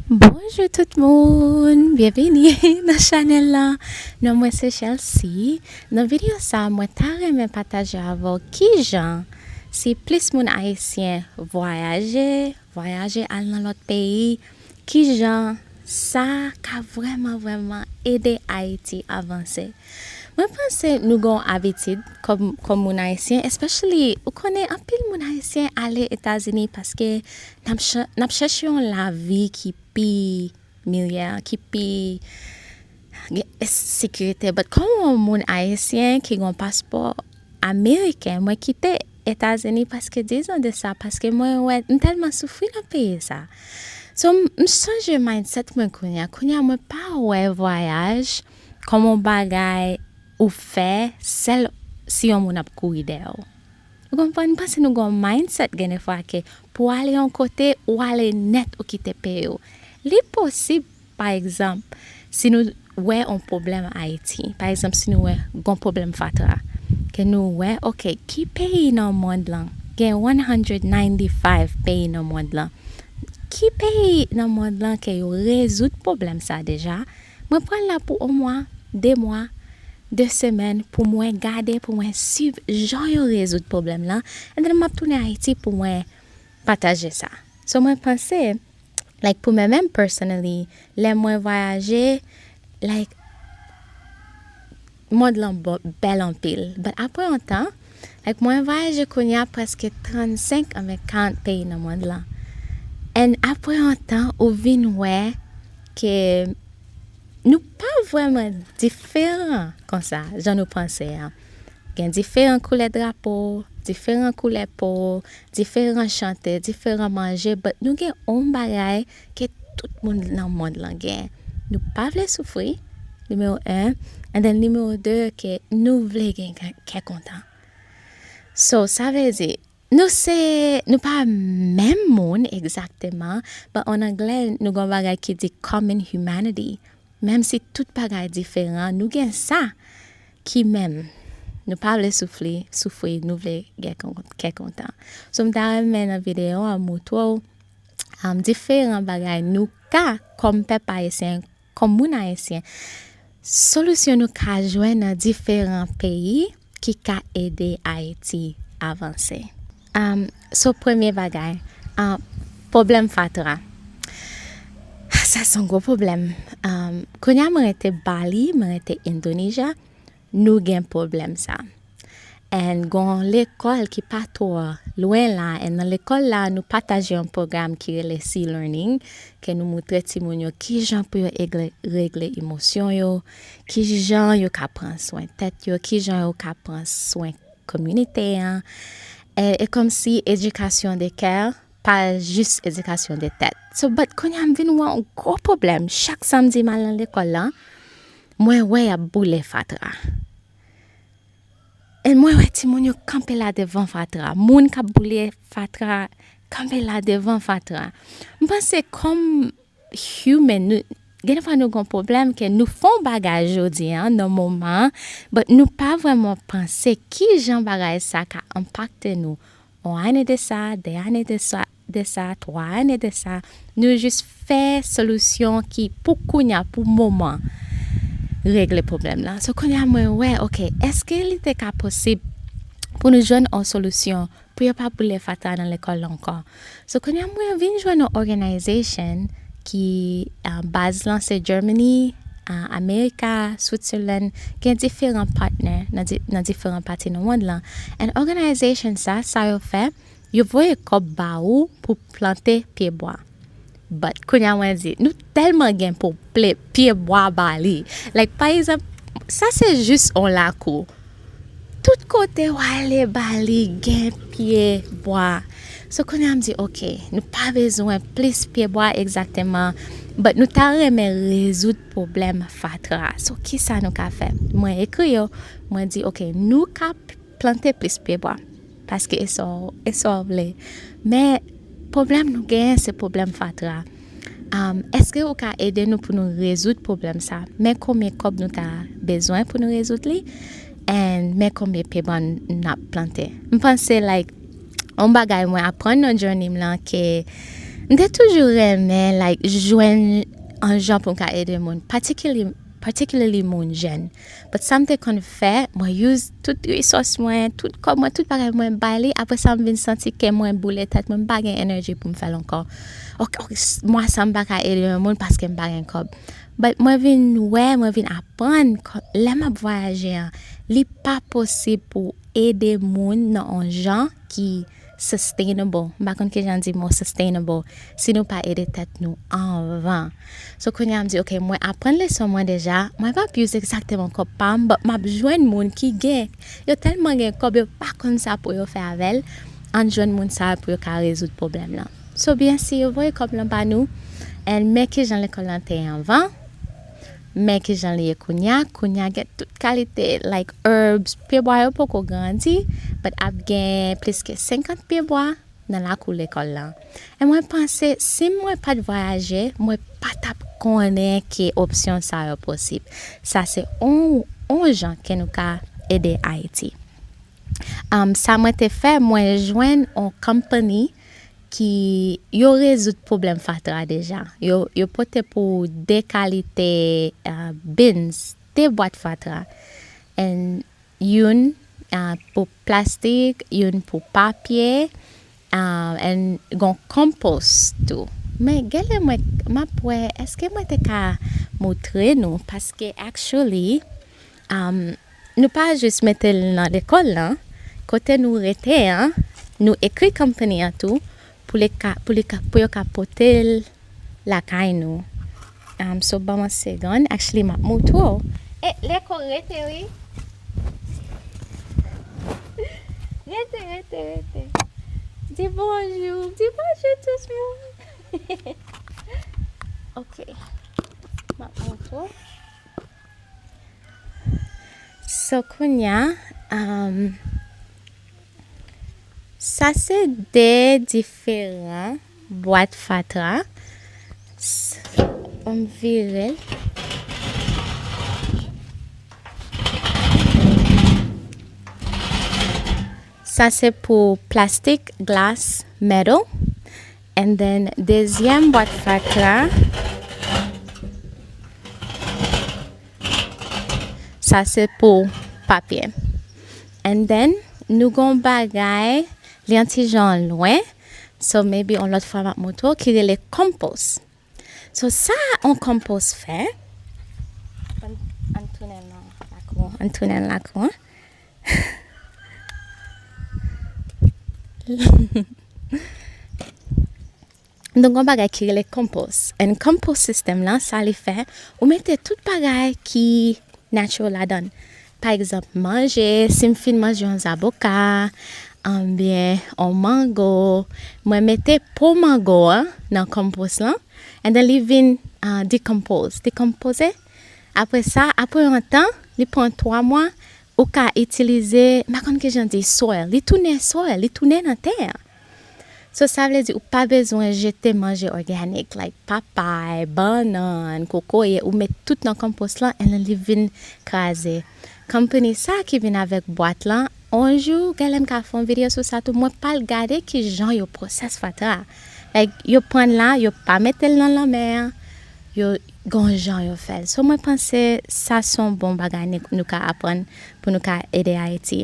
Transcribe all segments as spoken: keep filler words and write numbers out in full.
Bonjou tout moun, byenvini nan chanèl la. Non mwen se Chelsea. Nan videyo sa, mwen ta renmen pataje avè w kijan, si plis moun ayisyen vwayaje, vwayaje al nan lòt peyi, kijan sa ka vrèman, vrèman ede Ayiti avanse. Mwen panse nou gen yon abitid kòm, kòm moun ayisyen, especially, ou konnen anpil moun ayisyen ale Etazini paske n ap cha-, n ap chèche yon lavi ki pi miyè, ki pi gen sekirite. But kòm yon moun ayisyen ki gen yon paspò ameriken, mwen kite Etazini paske dizon de sa, paske mwen wè, m tèlman soufri nan peyi sa. So, m, m chanje mindset mwen kounye a. Kounye a, mwen pa wè vwayaj kòm yon bagay ou fè sèl si yon moun ap kouri dèyè w. Ou konprann? M panse nou gen yon mindset gen de fwa ke pou w ale yon kote, ou ale nèt, ou kite peyi w. Li posib, pa egzanp, si nou wè yon pwoblèm Ayiti, pa egzanp, si nou wè gen yon pwoblèm fatra, ke nou wè, oke, ki peyi nan mond lan? Gen one hundred ninety-five peyi nan mond lan. Ki peyi nan mond lan ke yo rezoud pwoblèm sa deja? Mwen pral la pou yon mwa, de mwa, de semèn pou mwen gade, pou mwen swiv jan yo rezoud pwoblèm lan. And then m ap tounen Ayiti pou mwen pataje sa. So mwen panse, like, pou mwen menm personally, lè mwen vwayaje, like, mond lan bò-, bèl anpil. But apre yon tan, like, mwen vwayaje kounye a prèske trannsenk anben karant peyi nan mond lan. And apre yon tan, ou vin wè ke nou pa vrèman diferan konsa, jan nou panse a. Gen diferan koulè drapo, diferan koulè po, diferan chante, diferan manje, but nou gen yon bagay ke tout moun nan mond lan gen. Nou pa vle soufri, nimewo en, and then nimewo de, ke nou vle gen kè, kè kontan. So, sa vle di, nou se, nou pa menm moun egzakteman, but an anglè, nou gen yon bagay ki di common humanity. Menm si tout bagay diferan, nou gen sa ki menm. Nou pa vle soufri, soufri, nou vle gen kon-, kè kontan. So, m ta renmen nan videyo a, moutre w, um, diferan bagay nou ka, kòm pèp ayisyen, kòm moun ayisyen, solisyon nou ka jwenn nan diferan peyi ki ka ede Ayiti avanse. Um, so, premye bagay, um, pwoblèm fatra. Sa se yon gwo pwoblèm. Um, kounye a mwen rete Bali, mwen rete Indonesia, nou gen pwoblèm sa. And gon lekòl ki pa twò lwen la, and nan lekòl la, nou pataje yon pwogram ki rele Sea Learning, ke nou moutre timoun yo kijan pou yo egle-, regle emosyon yo, kijan yo ka pran swen tèt yo, kijan yo ka pran swen kominote an. E, e kòmsi edikasyon de kè pa jis edikasyon de tèt. So, but kounye a m vin wè yon gwo pwoblèm. Chak samdi m al nan lekòl la, mwen wè y ap boule fatra. E mwen wè timoun yo kanpe la devan fatra. Moun k ap boule fatra kanpe la devan fatra. M panse kòm human, nou, gen de fwa nou gen pwoblèm ke nou fè yon bagay jodi a, nan moman an, but nou pa vrèman panse kijan bagay sa ka enpakte nou. Yon ane de sa, de ane de sa, de sa, twa ane de sa, nou jis fè solisyon ki pou kounye a, pou moman, regle pwoblèm lan. So kounye a mwen wè, oke, èske li te ka posib pou nou jwenn yon solisyon pou yo pa boule fatra nan lekòl la ankò? So kounye a mwen vin jwenn yon organization ki, uh, baz lan se Germany, uh, America, Switzerland, gen diferan partner nan di-, nan diferan pati nan mond lan. And organization sa, sa yo fè, yo voye kòb ba ou pou plante pye bwa. But kounye a mwen di, nou tèlman gen pou ple-, pye bwa Bali. Like, pa egzanp, sa se jis yon lakou. Tout kote w ale Bali gen pye bwa. So kounye a m di, oke, nou pa bezwen plis pye bwa egzakteman, but nou ta renmen rezoud pwoblèm fatra. So kisa nou ka fè? Mwen ekri yo, mwen di, oke, nou ka plante plis pye bwa. Paske e sa, e sa w vle. Men, pwoblèm nou genyen, se pwoblèm fatra. Um, èske ou ka ede nou pou nou rezoud pwoblèm sa? Men konbyen kòb nou ta bezwen pou nou rezoud li? And men konbyen pye bwa n ap plante? M panse, like, yon bagay mwen aprann nan journey m lan ke M te toujou renmen, like, jwenn yon jan pou m ka ede moun, particularly, particularly moun jèn. But sa m te konn fè, mwen use tout resous mwen, tout kòb mwen, tout bagay mwen bay li. Apre sa, m vin santi kè mwen boule tèt mwen, m pa gen energy pou m fè l ankò. Ok, ok, s- mwa sa m pa ka ede yon moun paske m pa gen kòb. But mwen vin wè, mwen vin aprann, kò- lè m ap vwayaje an, li pa posib pou ede moun nan yon jan ki sustainable. M pa konn kijan di mo sustainable si nou pa ede tèt nou anvan. So kounye a m di, ok, mwen aprann leson mwen deja, mwen p ap use egzakteman kòb pa m, but m ap jwenn moun ki gen, yo tèlman gen kòb, yo pa konn sa pou yo fè avè l, ann jwenn moun sa yo pou yo ka rezoud pwoblèm lan. So byen si yo voye kòb lan ba nou, and men kijan lekòl lan te ye anvan, men kijan li ye kounye a. Kounye a gen tout kalite, like, herbs, pyebwa yo poko grandi, but ap gen plis ke senkant pyebwa nan lakou lekòl lan. E mwen panse, si mwen pa t vwayaje, mwen pa t ap konnen ke opsyon sa yo posib. Sa se on, on jan ke nou ka ede Ayiti. Um, sa mwen te fè, mwen jwenn on company ki yo rezoud pwoblèm fatra deja. Yo, yo pote pou de kalite uh, bins, de bwat fatra. And youn uh, pou plastik, youn pou papye, uh, and gon compost tou. Men genlè mwen, m ap wè, èske mwen te ka moutre nou? Paske actually, um, nou pa jis mete l nan lekòl lan, kote nou rete an, nou ekri company an tou, pou, li ka, pou, li ka, pou yo ka pote l lakay nou. Um, so, ban m yon segonn. Actually, m ap moutre w. E, Leko, rete, wi. Rete, rete, rete. Di bonjou. Di bonjou, tout moun. Ok. M ap moutre w. So, kounye a, um, sa se de diferan bwat fatra. S- An m vire l. Sa se pou plastik, glas, metal. And then, dezyèm bwat fatra, sa se pou papye. And then, nou gon bagay, li yon ti jan lwen. So, maybe, on lòt fwa, m ap moutre w, ki rele compost. So, sa, on compost fè. Ann, ann tounen l nan lakou. Ann tounen l lakou, an. Donk, yon bagay ki rele compost. And compost system lan, sa li fè, ou mete tout bagay ki natural ladan l. Pa egzanp, manje, si m fin manje yon zaboka, oubyen yon mango, mwen mete po mango an nan compost lan, and then li vin uh, decompose, dekonpoze. Apre sa, apre yon tan, li pran twa mwa, ou ka itilize, m pa konn kijan di soil, li tounen soil, li tounen nan tè a. So, sa vle di ou pa bezwen jete manje òganik, like papay, bannann, kokoye, ou met tout nan konpos lan, and then li vin kraze. Company sa ki vin avèk bwat lan, on jou, genlè m ka fè yon videyo sou sa tou, mwen pral gade kijan yo pwosès fatra. Like, yo pran l la, yo pa mete l nan lanmè a, yo gon jan yo fè l. So, mwen panse sa se yon bon bagay ni- nou ka aprann pou nou ka ede Ayiti.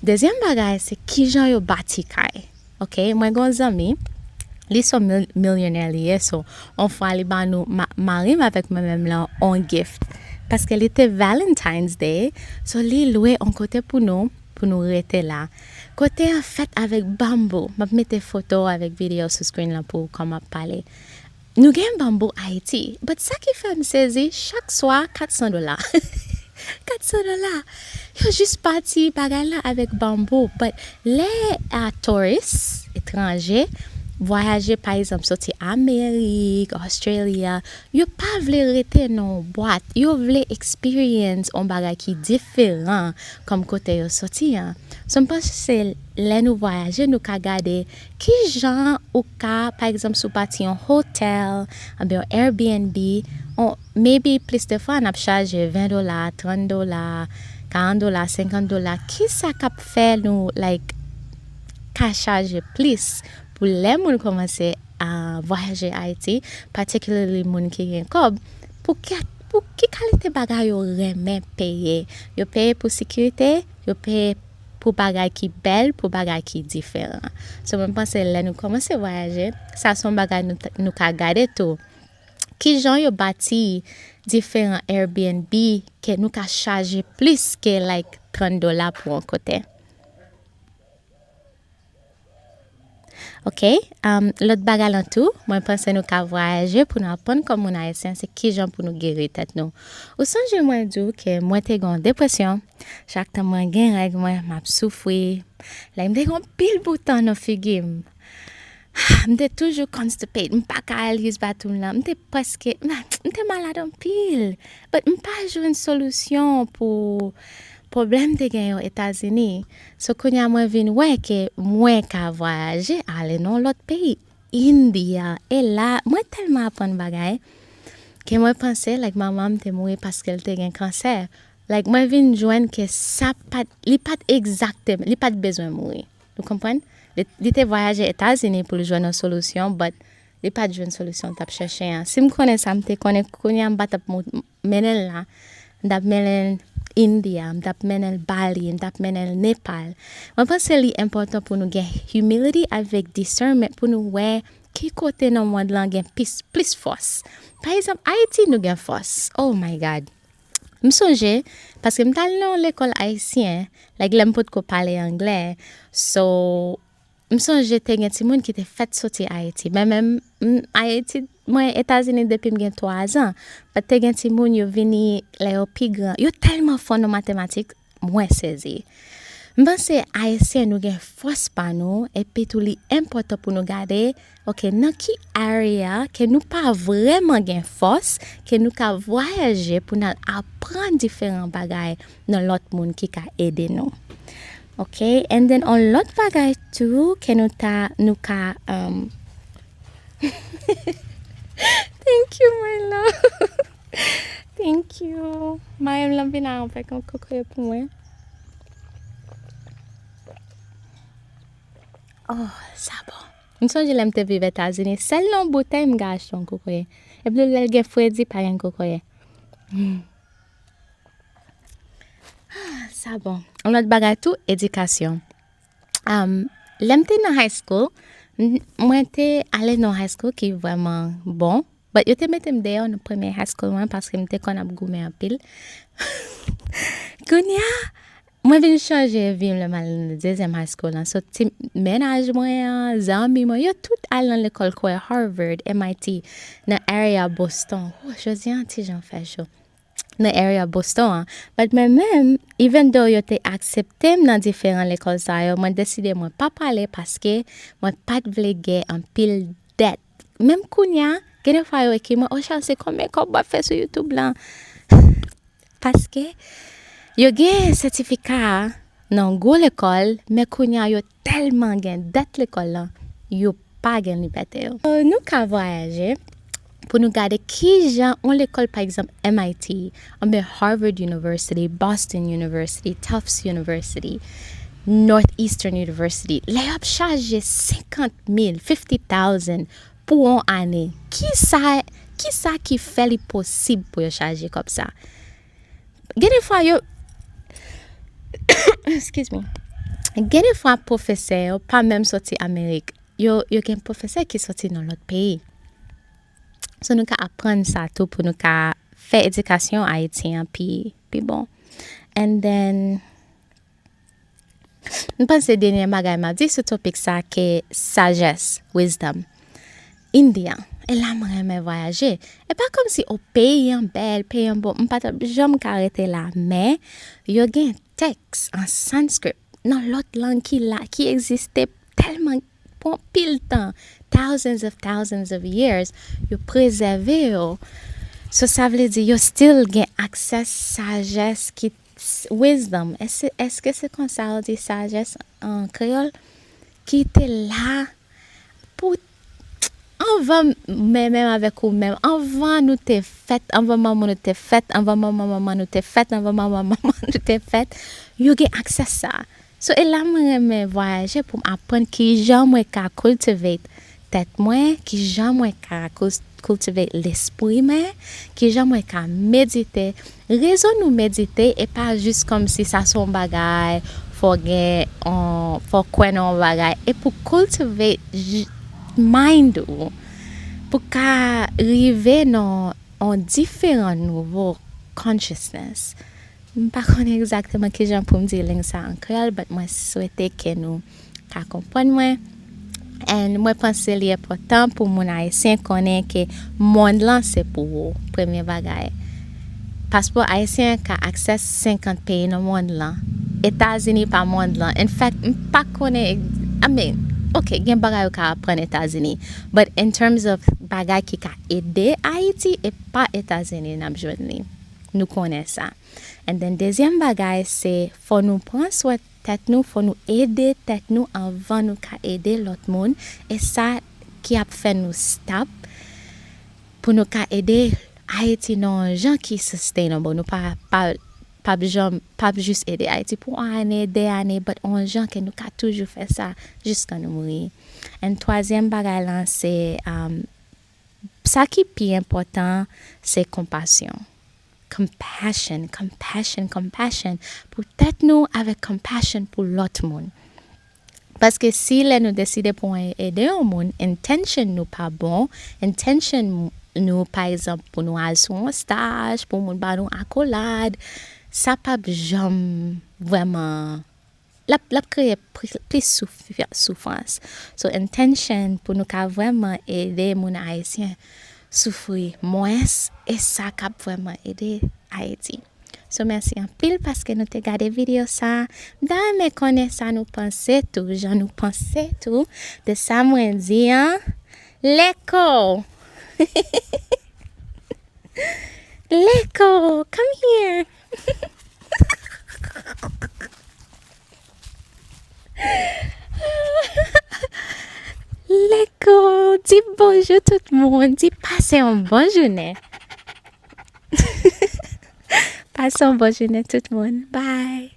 Dezyèm bagay, se kijan yo bati kay. Ok, mwen gen yon zanmi, li se yon mil- milyonè li ye, so, yon fwa li ba nou, ma- mari m avèk mwen menm lan, yon gift. Paske li te Valentine's Day, so, li lwe yon kote pou nou, pou nou rete la. Kote an fèt avèk banbou. M ap mete foto avèk videyo sou screen lan pou w kòman ap pale. Nou gen banbou Ayiti, but sa ki fè m sezi, chak swa kat san dola. Kat san dola. Yo jis pati bagay la avèk banbou, but lè a touris etranje vwayaje, pa egzanp, soti Amerik, Australia, yo pa vle rete nan yon bwat. Yo vle experience yon bagay ki diferan kòm kote yo soti an. So, m panse se lè nou vwayaje, nou ka gade kijan ou ka, pa egzanp, si w pati yon hotel, oubyen yon Airbnb, on, maybe plis de fwa n ap chaje ven dola, trant dola, karant dola, senkant dola. Kisa k ap fè nou, like, ka chaje plis pou lè moun kòmanse a vwayaje Ayiti, particularly moun ki gen kòb, pou ki, pou ki kalite bagay yo renmen peye. Yo peye pou sekirite, yo peye pou bagay ki bèl, pou bagay ki diferan. So, mwen panse lè nou kòmanse vwayaje, sa se yon bagay nou, nou ka gade tou. Kijan yo bati diferan Airbnb ke nou ka chaje plis ke, like, trant dola pou yon kote? Ok, um, lòt bagay lan tou, mwen panse nou ka vwayaje pou nou aprann kòm moun ayisyen se kijan pou nou geri tèt nou. Ou sonje mwen di w ke mwen te gen yon depresyon, chak tan mwen gen règ mwen, m ap soufri. Like, m te gen yon pil bouton nan figi m. M te toujou constipate, m pa ka al use bathroom lan, m te prèske, m te malad anpil. But m pa jwenn solisyon pou pwoblèm m te gen yo Etazini. So, kounye a mwen vin wè ke mwen ka vwayaje, ale nan lòt peyi, India. E la, mwen tèlman aprann bagay ke mwen panse, like, manman m te mouri paske l te gen kansè. Like, mwen vin jwenn ke sa pa t, li pa t egzakteman, li pa t bezwen mouri. Ou konprann? Li, li te vwayaje Etazini pou l jwenn yon solisyon, but li pa t jwenn solisyon l t ap chèche an. Si m konnen sa, m te konnen kounye a m pa t ap mou-, mennen l la. M t ap mennen l India, m t ap mennen l Bali, m t ap mennen l Nepal. Mwen panse li enpòtan pou nou gen humility avèk discernment pou nou wè ki kote nan mond lan gen pis, plis fòs. Pa egzanp, Ayiti nou gen fòs. Oh my God. M sonje, paske m t al nan yon lekòl ayisyen, like, lè m potko pale anglè. So, m sonje te gen timoun ki te fèt soti Ayiti. Men menm, m, Ayiti, mwen Etazini depi m gen twa zan. But te gen timoun, yo vini lè yo pi gran. Yo tèlman fò nan matematik, mwen sezi. M panse ayisyen nou gen fòs pa nou, epi tou li enpòtan pou nou gade, ok, nan ki area ke nou pa vrèman gen fòs, ke nou ka vwayaje pou n al aprann diferan bagay nan lòt moun ki ka ede nou. Ok, and then on lòt bagay tou ke nou ta, nou ka, um, thank you, my love. Thank you. Mari m lan vin la avèk yon kokoye pou mwen. Oh, sa bon. M sonje lè m te viv Etazini, sèl nan yon boutèy m ka achte yon kokoye. Epi lè l gen fredi, pa gen kokoye. Hmm. Ah, sa bon. Yon lòt bagay tou, edikasyon. Um, lè m te nan high school, m, mwen te ale nan high school ki vrèman bon. But yo te mete m deyò nan premye high school mwen paske m te konn ap goumen anpil. Kounye a, mwen vin chanje vi m lè m al nan dezyèm high school lan. So, ti, mennaj mwen an, zanmi mwen, yo tout al nan lekòl kwè Harvard, M I T, nan area Boston. Oh, jodi a, ti jan fè cho. Nan area Boston an. But mwen menm, even though yo te aksepte m nan diferan lekòl sa yo, mwen deside mwen pa prale paske mwen pa t vle gen anpil dèt. Menm kounye a, gen de fwa yo ekri mwen, "Oh, Chelsea, konbyen kòb w ap fè sou YouTube lan?" Paske yo gen sètifika a nan gwo lekòl, men kounye a yo tèlman gen dèt lekòl lan, yo pa gen libète yo. So, nou ka vwayaje pou nou gade kijan yon lekòl, pa egzanp, M I T, anben Harvard University, Boston University, Tufts University, Northeastern University, lè y ap chaje senkant mil, fifty thousand pou yon ane, kisa, kisa ki fè li posib pou yo chaje kòb sa? Gen de fwa yo, excuse me, gen de fwa pwofesè yo pa menm soti Amerik. Yo, yo gen pwofesè ki soti nan lòt peyi. So, nou ka aprann sa tou pou nou ka fè edikasyon Ayiti an pi, pi bon. And then, m panse dènye bagay m ap di sou topik sa ke sajès, wisdom. India. E la mwen renmen vwayaje. E pa kòmsi, o, peyi an bèl, peyi an bon, m pa t ap janm ka rete la. Men, yo gen tèks an sanskrit, nan lòt lang ki la, ki egziste tèlman pou anpil tan, thousands of thousands of years, yo prezève yo. So, sa vle di yo still gen aksè sajès ki, wisdom. Èske, èske se konsa yo di sajès an kreyòl? Ki te la pou, anvan mwen menm avèk ou menm, anvan nou te fèt, anvan manman nou te fèt, anvan manman manman nou te fèt, anvan manman manman nou te fèt, yo gen aksè sa. So, e la mwen renmen vwayaje pou m aprann kijan mwen ka cultivate tèt mwen, kijan mwen ka koultive lespri mwen, kijan mwen ka medite. Rezon nou medite e pa jis kòmsi sa se yon bagay fò gen, fò kwè nan yon bagay, e pou koultive mind ou, pou ka rive nan yon diferan nouvo consciousness. M pa konnen egzakteman kijan pou m di leng sa an kreyòl, but mwen swete ke nou ka konprann mwen. And mwen panse li enpòtan pou moun ayisyen konnen ke mond lan se pou ou, premye bagay. Paspò ayisyen ka aksès senkant peyi nan mond lan. Etazini pa mond lan. In fact, m pa konnen, I mean, ok, gen bagay ou ka aprann Etazini. But in terms of bagay ki ka ede Ayiti, e pa Etazini n ap jwenn li. Nou konnen sa. And then, dezyèm bagay, se fò nou pran swen tèt nou, fò nou ede tèt nou anvan nou ka ede lòt moun. E sa ki ap fè nou stop pou nou ka ede Ayiti nan yon jan ki sustainable. Nou pa, pa, p ap janm, p ap jis ede Ayiti pou yon ane, de ane, but yon jan ke nou ka toujou fè sa jiska nou mouri. And twazyèm bagay lan, se, um, sa ki pi enpòtan, se konpasyon. Compassion, compassion, compassion pou tèt nou avèk compassion pou lòt moun. Paske si lè nou deside pou ede yon moun, intention nou pa bon, intention nou, pa egzanp, pou nou al sou yon staj, pou moun ba nou akolad, sa p ap janm vrèman, l ap, l ap kreye pli-, plis souf-, soufrans. So, intention pou nou ka vrèman ede moun ayisyen soufri mwens, e sa k ap vrèman ede Ayiti. So, mèsi anpil paske nou te gade videyo sa. M ta renmen konnen sa nou panse tou, jan nou panse tou de sa mwen di an. Leko! Leko, come here! Leko, di bonjou tout moun, di pase yon bon jounen. Pase yon bon jounen tout moun. Bye.